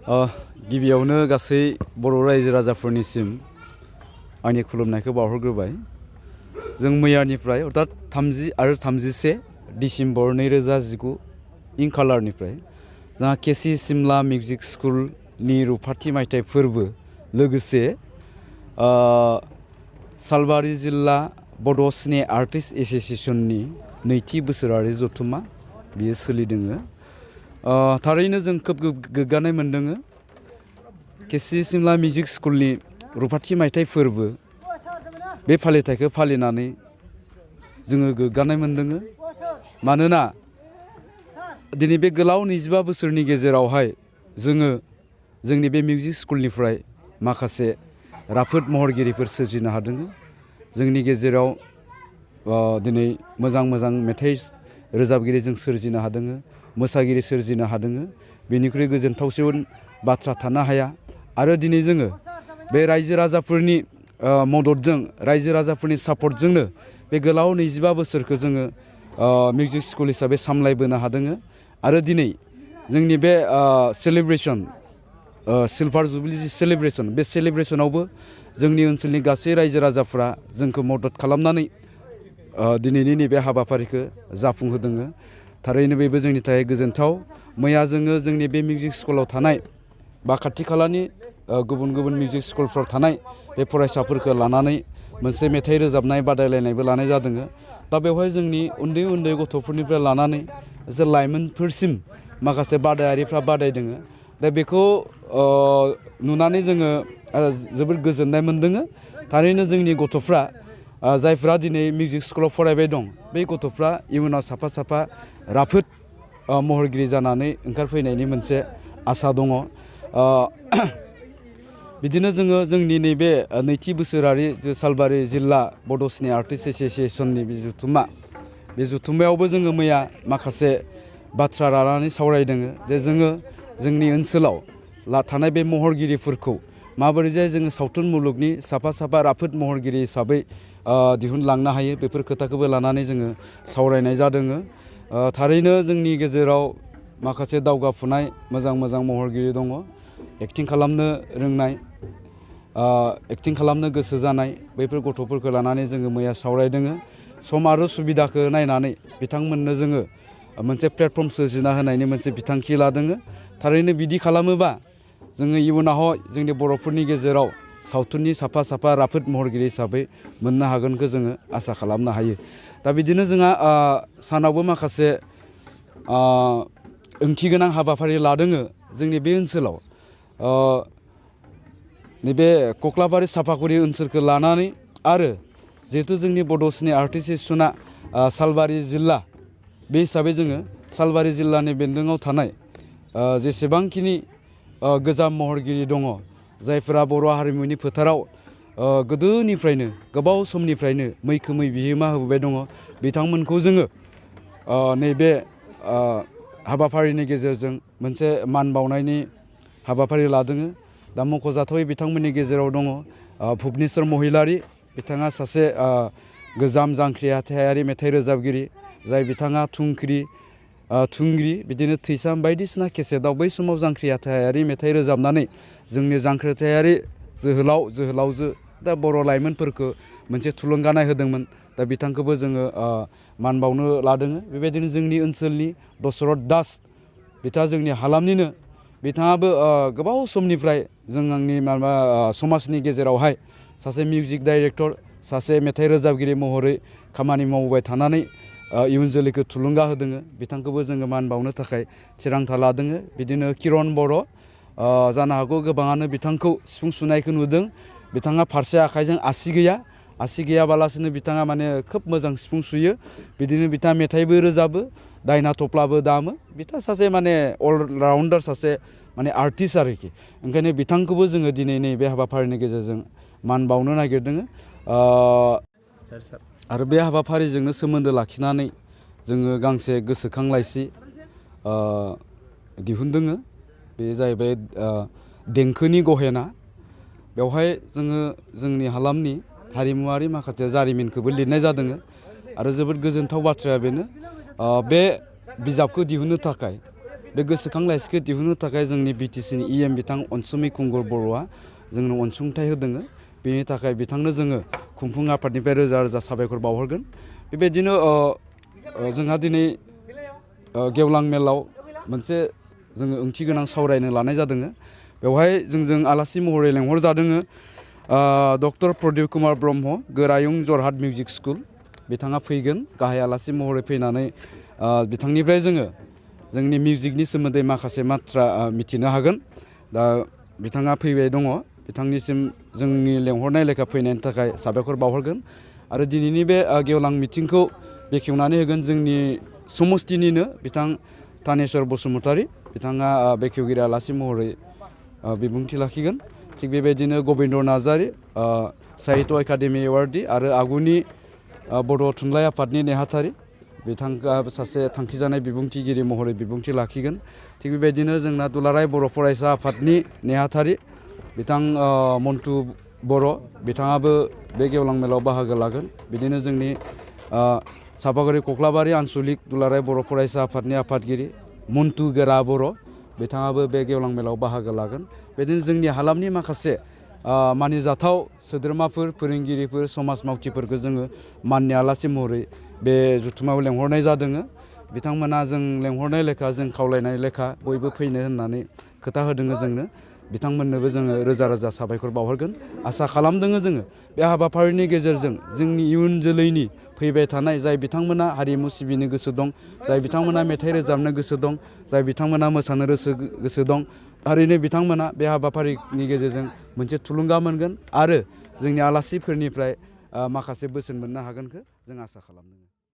गिबियावनो गासै बर' रायजो राजाफोरनिसिम आंनि खुलुमनायखौ बावहरग्रोबाय। जों मैयानिफ्राय अर्थात 30 आरो 31 डिसेम्बर 2019 इं खालारनिफ्राय जोंहा केसि सिमला मिउजिक स्कुलनि रुफाथि मायथाइ फोरबो लोगोसे सालबारि जिल्ला बड' सिने आर्टिस्ट एस'सिएशननि नैथि बोसोरारि जथुम्मा बियो सोलिदोङो। थारैनो जों खोब गोग्गानाय मोनदोङो। केसि सिमला मिउजिक स्कुलनि रुफाथि मायथाइ फोरबो बे फालिथायखौ फालिनानै जोङो गोग्गानाय मोनदोङो। मानोना दिनै बे गोलाव 25 बोसोरनि गेजेरावहाय जोङो जोंनि बे मिउजिक स्कुलनिफ्राय माखासे राफोद महरगिरिफोर सोरजिनो हादों। जोंनि गेजेराव दिनै मोजां मेथाइ रोजाबगिरि जों सोरजिनो हादों, मोसागिरि सोरजिनो हादों। बेनिख्रुइ गोजोनथावसिन बाथ्रा थानो हाया। आरो दिनै जोङो बे रायजो राजाफोरनि मददजों, रायजो राजाफोरनि सापर्टजोंनो बे गोलाव 25 बोसोरखौ जोङो मिउजिक स्कुल हिसाबै सामलायबोनो हादों। आरो दिनै जोंनि बे सेलिब्रेसन सिलभार जुबली सेलिब्रेसन, बे सेलिब्रेसनावबो जोंनि ओनसोलनि गासै रायजो राजाफ्रा जोंखौ मदद खालामनानै दिनैनि नैबे हाबाफारिखौ जाफुंहोदों। थारैनो बेबो जोंनि थाखाय गोजोनथाव। मैया जोङो जोंनि बे मिउजिक स्कुलाव थानाय बा खाथि खालानि गुबुन मिउजिक स्कुलफ्राव थानाय बे फरायसाफोरखौ लानानै मोनसे मेथाइ रोजाबनाय बादायलायनायबो लानाय जादों। दा बेवहाय जोंनि उन्दै गथ'फोरनिफ्राय लानानै जे लाइमोनफोरसिम माखासे बादायारिफ्रा बादायदों। दा बेखौ नुनानै जोङो जोबोद गोजोननाय मोनदों। थारैनो जोंनि गथ'फ्रा जायफ्रा दिनै मिउजिक स्कुलाव फरायबाय दं, बै गथ'फ्रा इयुनाव साफा राफोद महरगिरि जानानै ओंखारफैनायनि मोनसे आसा दङ। बिदिनो जोङो जोंनि नैबे नैथि बोसोरारि सालबारि जिल्ला बड' सिने आर्टिस्ट एस'सिएशननि बे जुथुम्मायावबो जोङो मैया माखासे बाथ्रा लानानै सावरायदों जे जोङो जोंनि ओनसोलाव थानाय बे महरगिरिफोरखौ माबोरैजाय जोङो सावथुन मुलुगनि साफा राफोद महरगिरि हिसाबै दिहुनलांनो हायो, बेफोर खोथाखौबो लानानै जोङो सावरायनाय जादों। थारैनो जोंनि गेजेराव माखासे दावगाफुनाय मोजां महरगिरि दङ। एक्टिं खालामनो रोंनाय, एक्टिं खालामनो गोसो जानाय बैफोर गथ'फोरखौ लानानै जोङो मैया सावरायदों। सम आरो सुबिदाखौ नायनानै बिथांमोननो जोङो मोनसे प्लेटफर्म सोरजिना होनायनि मोनसे बिथांखि लादों। थारैनो बिदि खालामोबा जोङो इयुनाव जोंनि बर'फोरनि गेजेराव सावथुननि साफा राफोद महरगिरि हिसाबै मोननो हागोनखौ जोङो आसा खालामनो हायो। दा बिदिनो जोंहा सानावबो माखासे ओंथिगोनां हाबाफारि लादों जोंनि बे ओनसोलाव। नैबे कक्लाबारि साफागुरि ओनसोलखौ लानानै आरो जिहेतु जोंनि बड' सिने आर्टिस्ट एस'सिएशना सालबारि जिल्ला, बे हिसाबै जोङो सालबारि जिल्लानि बेन्दोङाव थानाय जेसेबांखिनि गोजाम महरगिरि दङ, जायफोरा बर' हारिमुनि फोथाराव गोदोनिफ्रायनो गोबाव समनिफ्रायनो मैखोमै बिहोमा होबोबाय दङ, बिथांमोनखौ जोङो नैबे हाबाफारिनि गेजेरजों मोनसे मान बावनायनि हाबाफारि लादों। दा मख'जाथावै बिथांमोननि गेजेराव दङ भुबनेस्वर महिलारि, बिथाङा सासे गोजाम जांख्रिथायारि मेथाइ रोजाबगिरि, जाय बिथाङा थुंग्रि बिदिनो थैसाम बायदिसिना केसेटआव बै समाव जांख्रिथायारि मेथाइ रोजाबनानै जोंनि जांख्रिथायारि जोहोलाव जोहोलावजो दा बर' लाइमोनफोरखौ मोनसे थुलुंगानाय होदोंमोन। दा बिथांखौबो जोङो मान बावनो लादों। बेबायदिनो जोंनि ओनसोलनि दशरथ दास, बिथाङा जोंनि हालामनिनो, बिथाङाबो गोबाव समनिफ्राय जोंनि समाजनि गेजेरावहाय सासे मिउजिक डाइरेक्टर, सासे मेथाइ रोजाबगिरि महरै खामानि मावबाय थानानै इयुन जोलैखौ थुलुंगा होदों। बिथांखौबो जोङो मान बावनो थाखाय थिरांथा लादों। बिदिनो किरन बर', जानो हागौ गोबाङानो बिथांखौ सिफुं सुनायखौ नुदों। बिथाङा फारसे आखाइजों आसि गैयाबालासिनो बिथाङा माने खोब मोजां सिफुं सुयो। बिदिनो बिथाङा मेथाइबो रोजाबो, दायना थफ्लाबो दामो। बिथाङा सासे माने अलराउन्डार, सासे माने आर्टिस्ट आरोखि। ओंखायनो बिथांखौबो जोङो दिनै नैबे हाबाफारिनि गेजेरजों मान बावनो नागिरदों। आरो बे हाबाफारिजोंनो सोमोन्दो लाखिनानै जोङो गांसे गोसोखां लाइसि दिहुनदों। बे जाहैबाय देंखोनि गहेना। बेवहाय जोङो जोंनि हालामनि हारिमुवारि माखासे जारिमिनखौबो लिरनाय जादों। आरो जोबोद गोजोनथाव बाथ्राया बेनो, बे बिजाबखौ दिहुननो थाखाय बे गोसोखां लाइसिखौ दिहुननो थाखाय जोंनि बिटिसिनि इएम बिथां अनसुमै खुंगुर बर'आ जोंनो अनसुंथाइ होदों। बेनि थाखाय बिथांनो जोङो खुंफुं आफादनिफ्राय रोजा रोजा साबायखर बावहरगोन। बेबायदिनो जोंहा दिनै गेवलां मेलाव मोनसे जोङो ओंथि गोनां सावरायनो लानाय जादों। बेवहाय जोंजों आलासि महरै लेंहर जादों डक्टर प्रदीप कुमार ब्रह्म गोरायुं जरहाट मिउजिक स्कुल बिथाङा फैगोन गाहाय आलासि महरै फैनानै बिथांनिफ्राय जोङो जोंनि मिउजिकनि सोमोन्दै माखासे बाथ्रा मिथिनो हागोन। दा बिथाङा फैबाय दङ। बिथांनिसिम जोंनि लेंहरनाय लेखा फैनायनि थाखाय साबायखर बावहरगोन। आरो दिनैनि बे गेवलां मिटिंखौ बेखेवनानै होगोन जोंनि समस्तिनिनो बिथां थानेस्वर बसुमतारी बिथाङा बेखेवगिरि आलासि महरै बिबुंथि लाखिगोन। थिग बेबायदिनो गबिन्द नार्जारी साहित्य एकाडेमि एवार्डी आरो आगुनि बड' थुनलाइ आफादनि नेहाथारि बिथाङा सासे थांखिजानाय बिबुंथिगिरि महरै बिबुंथि लाखिगोन। थिग बेबायदिनो जोंना दुलाराय बर' फरायसा आफादनि नेहाथारि बिथां मन्टु बर' बिथाङाबो बे गेवलां मेलाव बाहागो लागोन। बिदिनो जोंनि सापागुरि कक्लाबारि आन्सलिक दुलाराय बर' फरायसा आफादनि आफादगिरि मन्टु गोरा बर' बिथाङाबो बे गेवलां मेलाव बाहागो लागोन। बिदिनो जोंनि हालामनि माखासे मानिजाथाव सोद्रोमाफोर फोरोंगिरिफोर समाज मावथिफोरखौ जोङो माननि आलासि महरै बे जथुम्मायाव लेंहरनाय जादों। बिथांमोना जों लेंहरनाय लेखा जों खावलायनाय लेखा बयबो फैनो होननानै खोथा होदों जोंनो। बिथांमोननोबो जोङो रोजा रोजा साबायखर बावहरगोन। आसा खालामदों जोङो बे हाबाफारिनि गेजेरजों जोंनि इयुन जोलैनि फैबाय थानाय जाय बिथांमोना हारिमु सिबिनो गोसो दं, जाय बिथांमोना मेथाइ रोजाबनो गोसो दं, जाय बिथांमोना मोसानो गोसो दं, थारैनो बिथांमोना बे हाबाफारिनि गेजेरजों मोनसे थुलुंगा मोनगोन आरो जोंनि आलासिफोरनिफ्राय माखासे बोसोन मोननो हागोनखौ जों आसा खालामदों।